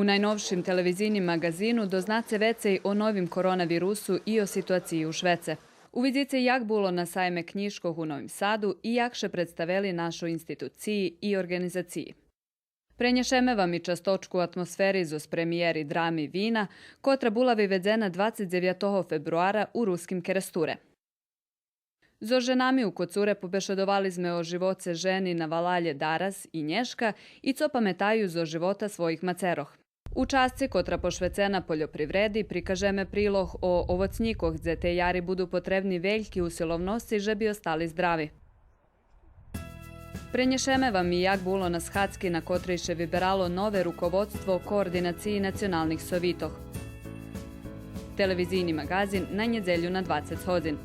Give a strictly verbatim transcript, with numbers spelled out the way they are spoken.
У найновшим телевизийним маґазину дознаце вецей о новим коронавирусу и о ситуациї у швеце. Увидзице як було на сайме кнїжкох у Новим Саду и як ше представели нашо институциї и орґанизациї. Пренєшеме вам и часточку атмосфери зоз премиєри драми Вина, котра була виведзена двацец дзевятого фебруара у Руским Керестуре. Зоз женами у Коцуре побешедовали зме о живоце жени на валалє дараз и нєшка и цо паметаю зоз живота своїх мацерох. У часци котра пошвецена польопривреди прикажеме прилог о овоцнїкох, дзе тей яри буду потребни вельки усиловносци же би остали здрави. Пренєшеме вам и як було на схадзки на котрей ше виберало нове руководство Координациї националних совитох. Телевизийни маґазин на нєдзелю на двацец годзин.